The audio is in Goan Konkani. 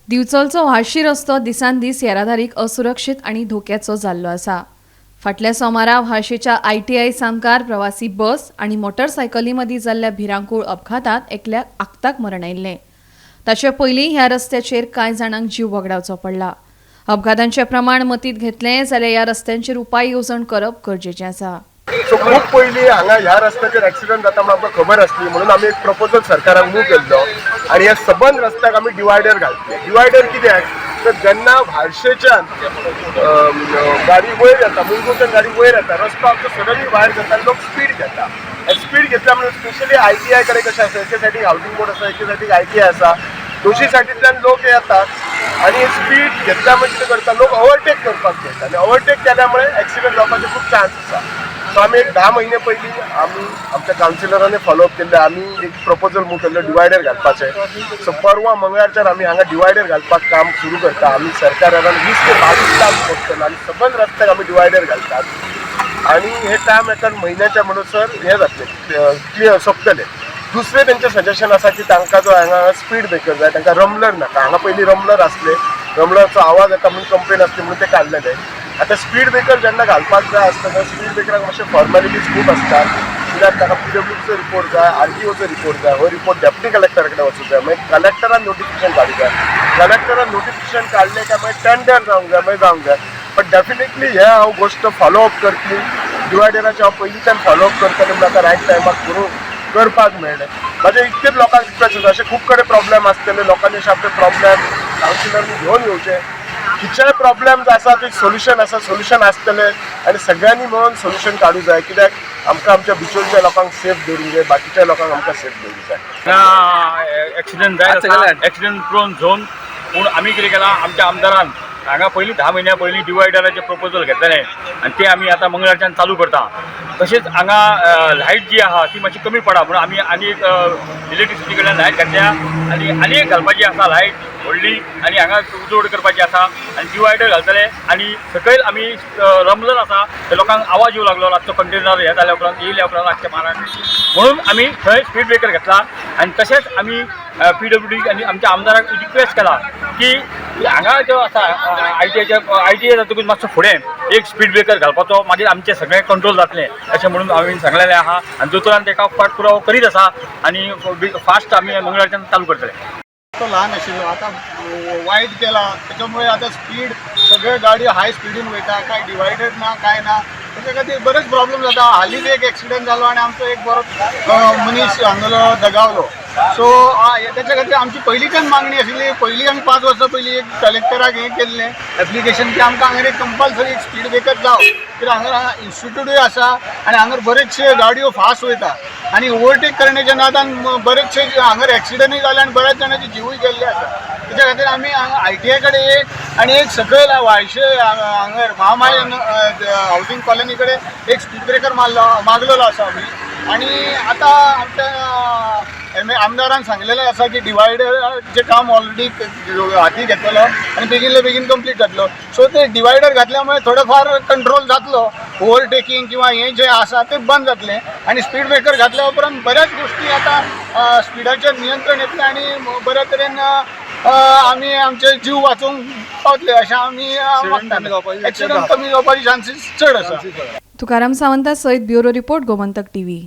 दिवचलचो व्हाळशी रस्तो दिसान दीस येरादारीक असुरक्षीत आनी धोक्याचो जाल्लो आसा. फाटल्या सोमारा व्हाळशीच्या आयटीआय सामकार प्रवासी बस आनी मोटरसायकली मदीं जाल्ल्या भिरांकूळ अपघातांत एकल्याक आक्ताक मरण आयिल्लें. ताचे पयलीं ह्या रस्त्याचेर कांय जाणांक जीव वगडावचो पडला. अपघातांचें प्रमाण मतींत घेतलें जाल्यार ह्या रस्त्यांचेर उपाय येवजण करप गरजेचें आसा. सो खूब पयलीं हांगा ह्या रस्त्याचेर एक्सिडंट जाता म्हणून आमकां खबर आसली, म्हणून आमी एक प्रपोजल सरकाराक मूव केल्लो आनी ह्या सबंद रस्त्याक आमी डिवायडर घातले. डिवायडर कित्याक तर जेन्ना व्हाळशेच्यान गाडी वयर येता, मुरगुवच्यान गाडी वयर येता, रस्तो आमचो सडनली भायर जाता आनी लोक स्पीड घेता. स्पीड घेतल्या म्हणून स्पेशली आयटीआय कडेन कशें आसा, एके सायडीक हावजींग बोर्ड आसा, एके सायडीक आयटीआय आसा, दोशी सायडींतल्यान लोक येतात आनी स्पीड घेतल्या म्हणजे कितें करता, लोक ओवरटेक करपाक पळयता आनी ओवरटेक केल्या मुळे एक्सिडंट जावपाचे खूब चान्स आसा. सो आमी एक 10 म्हयने पयलीं आमी आमच्या कावन्सिलरांनी फॉलोअप केल्लें, आमी एक प्रपोजल मूव केल्लो डिवायडर घालपाचें. सो परवा मंगळारच्यान आमी हांगा डिवायडर घालपाक काम सुरू करता. आमी सरकारान 20 ते 22 लाख मागतलो आनी सबंद रस्त्याक आमी डिवायडर घालतात आनी हे काम एका म्हयन्याच्या म्हणसर हें जातलें, क्लियर सोंपतलें. दुसरें तेंचें सजेशन आसा की तांकां जो हांगा स्पीड ब्रेकर जाय, तांकां रमलर नाका. हांगा पयलीं रमलर आसले, रमलरचो आवाज येता म्हणून कंप्लेन आसली म्हणून ते काडलेले. आतां स्पीड ब्रेकर जेन्ना घालपाक जाय आसता तेन्ना स्पीड ब्रेकराक मातशे फॉर्मेलिटीज खूब आसतात, कित्याक ताका पीडब्ल्यूडीचो रिपोर्ट जाय, आरटीओचो रिपोर्ट जाय, हो रिपोर्ट डेप्युटी कलेक्टरा कडेन वचूंक जाय, मागीर कलेक्टरान नोटिफिकेशन काडूंक जाय, कलेक्टरान नोटिफिकेशन काडलें काय मागीर टेंडर जावंक जाय, मागीर जावंक जाय. बट डेफिनेटली हे हांव गोश्ट फॉलो अप करतली. डिवायडराचे हांव पयलींच्यान फॉलो अप करतलें म्हणून आतां रायट टायमाक करूं करपाक मेळ्ळें. म्हाजें इतकेच लोकांक रिक्वेस्ट आसा, अशे खूब कडेन प्रॉब्लेम आसतले, लोकांनी अशे आपले प्रॉब्लेम कावन्सिलरनी घेवन येवचे. खंयचेय प्रॉब्लेम आसा ते सोल्युशन आसा, सोल्युशन आसतलें आनी सगळ्यांनी मेळून सोल्युशन काडूं जाय, कित्याक आमकां आमच्या बिचोलच्या लोकांक सेफ दवरूंक जाय, बाकीच्या लोकांक आमकां सेफ दवरूंक जाय. एक्सिडंट जायत आसा, एक्सिडंट प्रोन झोन. पूण आमी कितें केलां, आमच्या आमदारान हांगा पयलीं 10 म्हयन्या पयलीं डिवायडराचें प्रपोजल घेतलेलें आनी तें आमी आतां मंगळारच्यान चालू करता. तशेंच हांगा लायट जी आहा ती मातशी कमी पडा म्हणून आमी आनी एक इलेक्ट्रिसिटी कडल्यान लायट घातल्या आनी आनी एक घालपाची आसा लायट व्हडली आनी हांगा उजोड करपाची आसा आनी डिवायडर घालतले. आनी सकयल आमी रमलर आसा ते लोकांक आवाज येवं लागलो रातचो, कंटेनर हे जाल्या उपरांत, येयल्या उपरांत रातच्या माराक, म्हणून आमी थंय स्पीड ब्रेकर घेतला. आनी तशेंच आमी पीडब्ल्यूडी आनी आमच्या आमदाराक रिक्वेस्ट केला की हांगा जो आसा आयटीआयच्या, आयटीआय जातकूच मातसो फुडें एक स्पीड ब्रेकर घालपाचो, मागीर आमचें सगळें कंट्रोल जातलें अशें म्हणून हांवें सांगलेलें आहा. आनी दोतोरान तेका फाटपुरावो करीत आसा आनी फास्ट आमी मंगळारच्यान चालू करतले. तो ल्हान आशिल्लो, आतां वायड केला. त्याच्यामुळे आता स्पीड सगळे गाडी हाय स्पिडीन वयता, काय डिवायडर ना, काय ना. त्याच्या खातीर बरेच प्रॉब्लेम जाता. हालींच एक एक्सिडंट जालो आनी आमचो एक बरो मनीस हांगलो दगावलो. सो त्याच्या खातीर आमची पयलींच्यान मागणी आशिल्ली, पयलीं आमी 5 वर्सां पयलीं एक कलेक्टराक हें केल्लें एप्लिकेशन की आमकां हांगा एक कंपल्सरी एक स्पीड ब्रेकर जावं, कित्याक हांगा इन्स्टिट्यूटूय आसा आनी हांगा बरेचशे गाडयो फास्ट वयता आनी ओवरटेक करण्याच्या नादान बरेचशे हांगर एक्सिडंटूय जाले आनी बऱ्याच जाणांचे जिवूय गेल्ले आसा. तेच्या खातीर आमी हांगा आयटीआय कडेन एक आनी एक सकयल व्हाळशे हांगर महामाय हावजींग कॉलनी कडेन एक स्पीड ब्रेकर मारलो, मागलेलो आसा आमी. आनी आतां आमच्या एम आमदारान सांगलेलें आसा की डिवायडरचें काम ऑलरेडी हाती घेतलेलो आनी बेगीनले बेगीन कंप्लीट जातलो. सो ते डिवायडर घातल्या मुळे थोडो फार कंट्रोल जातलो, ओव्हरटेकिंग किंवा हें जें आसा तें बंद जातलें. आनी स्पीड ब्रेकर घातल्या उपरांत बऱ्याच गोश्टी आतां स्पिडाचेर नियंत्रण येतलें आनी बऱ्या तरेन आमी आमचे जीव वाचोवंक पावतले अशें आमी मागतात. एक्सिडंट कमी जावपाचे चान्सीस चड आसा. तुकाराम सावंता सयत ब्युरो रिपोर्ट, गोमंतक टीव्ही.